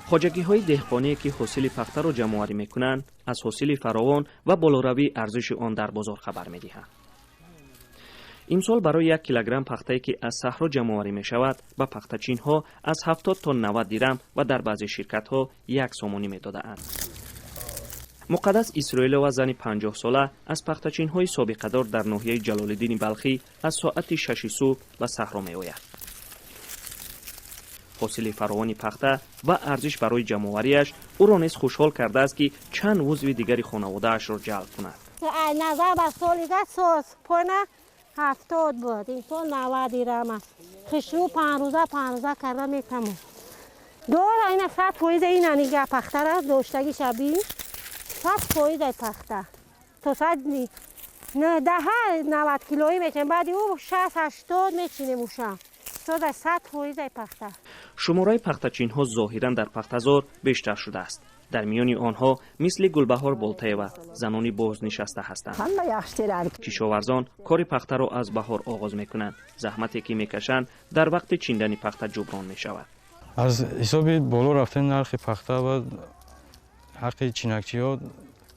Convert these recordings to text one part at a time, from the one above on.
Хоҷагиҳои деҳқоние, ки ҳосили пахтаро ҷамъоварӣ мекунанд, аз ҳосили фаровон ва болоравии арзиши он дар бозор хабар медиҳанд. Имсол барои 1 килограмм пахтае, ки аз саҳро ҷамъоварӣ мешавад, ба пахтачинҳо аз 70 то 90 дирам ва дар баъзе ширкатҳо 1 сомонӣ медодаанд. Муқаддас Исроилова, зани 50-сола, аз пахтачинҳои собиқадор дар ноҳияи Ҷалолиддини Балхӣ, аз соати 6-и субҳ ба саҳро меояд. Ҳосили фаровони пахта ва арзиш барои ҷамъоварияш ӯро низ хушҳол кардааст, ки чанд узви дигари хонаводаашро ҷалб кунад. Назар ба соли пона 70 буд, имсол 90 дирама. Хушрӯ 5 рӯза 5 рӯза карда метамон дора. Ина 100%, ина нига, пахтара доштаги шаби 100% пахта. То сад даҳа 90 килоӣ мечинем, баъди ӯ 60-80 мечинем. Уша сода 100% пахта. Шумораи пахтачинҳо зоҳиран дар пахтазор бештар шудааст. Дар миёни онҳо мисли Гулбаҳор Болтаева занони бознишаста ҳастанд. Кишоварзон кори пахтаро аз баҳор оғоз мекунанд. Заҳмате, ки мекашанд, дар вақти чиндани пахта ҷуброн мешавад. Аз ҳисоби боло рафтани нархи пахта ва ҳаққи чинакчиҳо,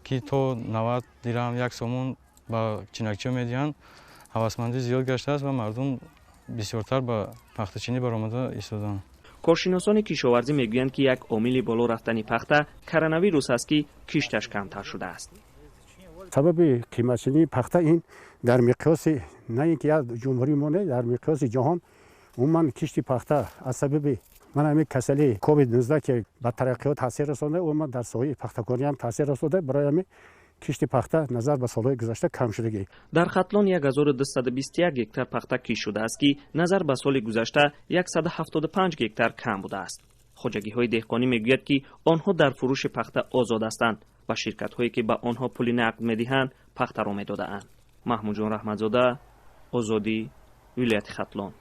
ки то 90 дирам, 1 сомон ба чинакчиҳо медиҳанд, ҳавасмандӣ зиёд гаштааст ва мардум бисёртар ба пахтачинӣ баромада истоданд. Коршиносони кишоварзӣ мегӯянд, ки як омили боло рафтани пахта коронавирус аст, ки кишташ камтар шудааст. Сабаби қиматшавии пахта ин дар миқёси на ин ки як ҷумҳурии мо не, дар миқёси ҷаҳон умуман кишти пахта аз сабаби ман ҳамин касалии ковид 19, ки ба тараққиёт таъсир расонда, умуман дар соҳаи пахтакорӣ ҳам таъсир расонда, барои ҳамин кишти пахта назар ба солҳои гузашта кам шудагӣ. Дар Хатлон 1221 гектар пахта кишт шудааст, ки назар ба соли гузашта 175 гектар кам будааст. Хоҷагиҳои деҳқонӣ мегӯяд, ки онҳо дар фурӯши пахта озод ҳастанд ва ширкатҳое, ки ба онҳо пули нақд медиҳанд, пахтаро медодаанд. Маҳмудҷон Раҳматзода, Озодӣ, вилояти Хатлон.